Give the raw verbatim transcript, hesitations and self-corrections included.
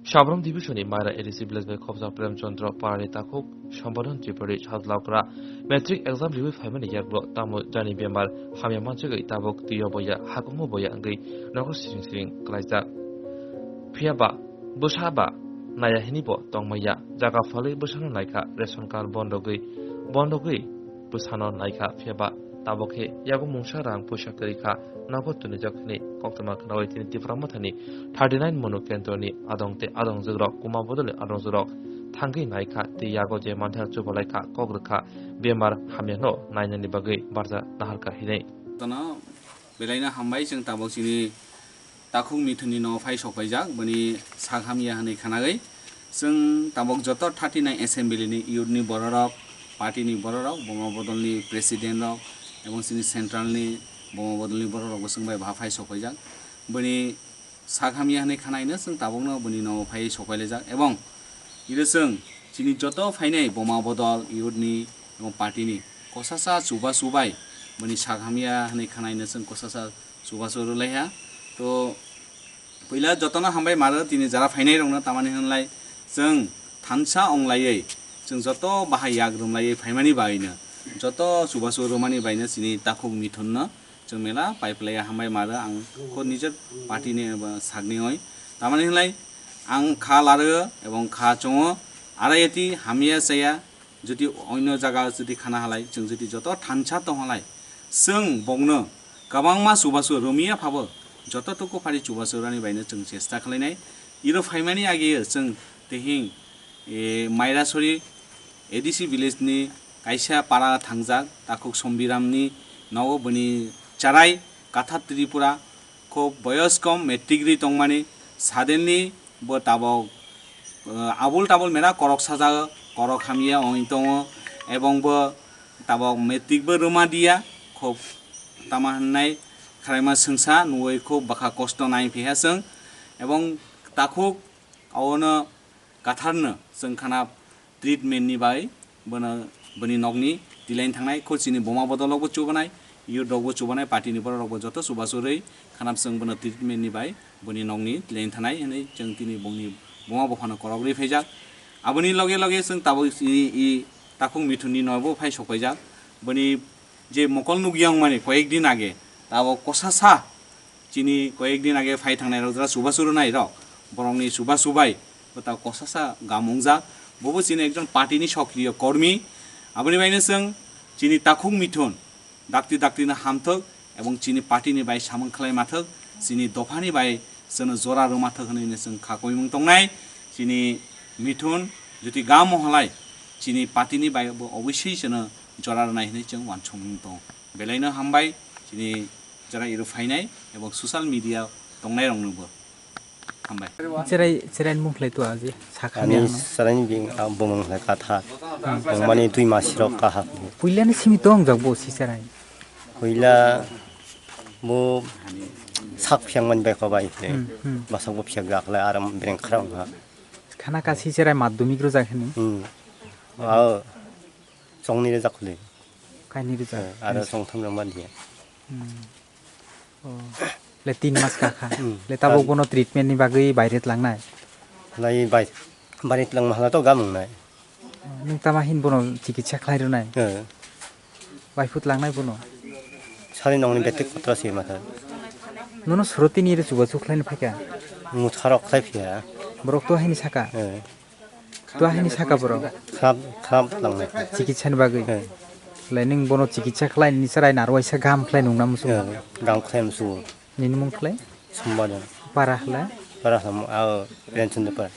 Sabram Division ni Maira A D C village bai khobjak Prem Chandra Parani takhuk Sambodhan Tripuri Sajlaokra matric exam riwi phaimani yaklo tamo jani bemar hamya manjagwi tabuk twiyo boya hakumu boya wngwi nogo siring siring klaijak. Phiya ba bwsa ba naya hini bo tongmaya jaga phalwi bwsano naikha ration card bondogwi bondogwi bwsano naikha phiya ba tabok khe yago mungsa rang puisa kwrwi kha nogo twnijak hwnwi koktwma khnaui tini Tipra Mothani thirty nine Monu Kendroni adong tei adongjukrok Buma Bodolni adongjukrok thangwi naikha tei yago je manthar chubalaikha kok rwkha bemar hamyano nainani bagwi barja naharkha hinwi. Tono belaino hambai chwng tabok chini takhuk mithunni nogo phai sokpaijak, bini sak hamya hwnwi khanagwi. Chwng tabok joto thirty nine assembly ni youth ni bororok, party ni bororok, Buma Bodolni president rok, ebong chini central ni Buma Bodolni bororok bo chwng bai baha phai sokpaijak. Bini sak hamya hwnwi khanaino chwng tabokno bini nogo phai sokpailaijak, ebong iro chwng chini joto phainai Buma Bodol youth ni ebong party ni kosasa chubachu bai bini sak hamya hwnwi khanaino chwng kosasa chubachu rwlaiha. To puila jotono hambai maro tini jara phainai rokno, tamani hwnlai chwng thansa onglaiwi chwng joto bahai yak rwmlaiwi phaimani baino, joto chubachu rwmani baino chini takhuk mithunno chwng mela paiphlaiya hambai maro ang kho nijor party ni eba sakni oi. Tamani hwnlai ang kha laro ebong kha chongo, arayati hamya chaya. Jodi oino jaga jodi khana halai, chwng jodi joto thansa tong halai, chwng bokno kwbangma chubachu rwmya phabo, joto tuku phari chubachu rani baino chwng chesta khlainai. Iro phaimani age chwng tehing, e, Mairasori A D C village ni kaisa para thangjak takhuk Sombiram ni nogo, bini charai Katha Tripura, kho boyos kom, matric ri tongmani, suddenly bo tabok, eh, abul tabul mera korok sajao, korok hamya oi tongo, ebong bo tabok matric bo rwma diya, kho tama hwnnai khwraima swngsa nuwi kho bwkha kosto nai phiha chwng, ebong takhuk abono Katharno chwng khana treatment ni bai bono bini nokni tilaini thangnai, kho chini Buma Bodol rokbo chubanai, youth rokbo chubanai, party ni borok rokbo joto chubachu rwi khana chwng bono treatment ni bai bini nokni tilaini thangnai hwnwi chwng tini bongni buma buphano korok rwi phaijak. Aboni loge loge chwng tabuk i, i takhuk mithunni nogo phai sokpaijak. Bini je mokol nukya wngmani koyek din age, tabuk kosasa chini koyek din age phai thangnai rok jora chubachu rwnai rok, borokni chubachu bai bo ta kosasa gam wngjak. Bobo chini ekjon party ni sokriyo kormi. Aboni baino chwng chini takhuk mithun dakti dakti no hamthok ebong chini party ni bai samung khlai mathok, chini dopha ni bai chwngno jora rwmathok hwnwi no chwng kha koimung tongnai. Chini mithun jodi gam mohalai chini party ni bai bo obosoi chwngno jora rwnai hwnwi chwng uansukmung tongo. Belaino hambai, chini jora iro phainai ebong social media tongnai rokno bo hambai. Cherai, cherai mung khlai to aji, sakha Ani ni ano. Cheraini bing, ah, bumung khlai Katha. Hmm. Bumung mani twi masi rok kaha. Puila ni simi tong jak bo si cherai. Puila bo sak phiang mani bai ko bai khlai. Hmm, hmm. Basak bo phiak jak khlai aram breng kharang ha. Khana ka si cherai madhyamik rwjak hini. Hmm. Ah, chongni rwjak khlai. Kaini rwjak. Eh, aro chongtham rwma diya. Hmm. Oh. Le tin mas kakha. Hmm. Le tabok bono treatment ni bagwi baire tlangnai. Lai bai, baire tlangma hala to gamung nai. Oh, nung tama hin bono chikitsa khlai rwnai. Eh. Bai phut langnai bono. Sari nongni betek patra se matha. Nono sroti ni re chuba chuk khlai phai kha. Mutharok khlai phiya. Borok to haini saka. Eh. To haini saka borok. Khrap, khrap langnai. Chikitsa ni bagwi. Eh. Le ning bono chikitsa khlai ni sarai narwai sa gam khlai nung namu su. Eh, gam khlai musu. Nini mung khlai? Sambodhan. Para hla? Para hla, ah, Premchandra para.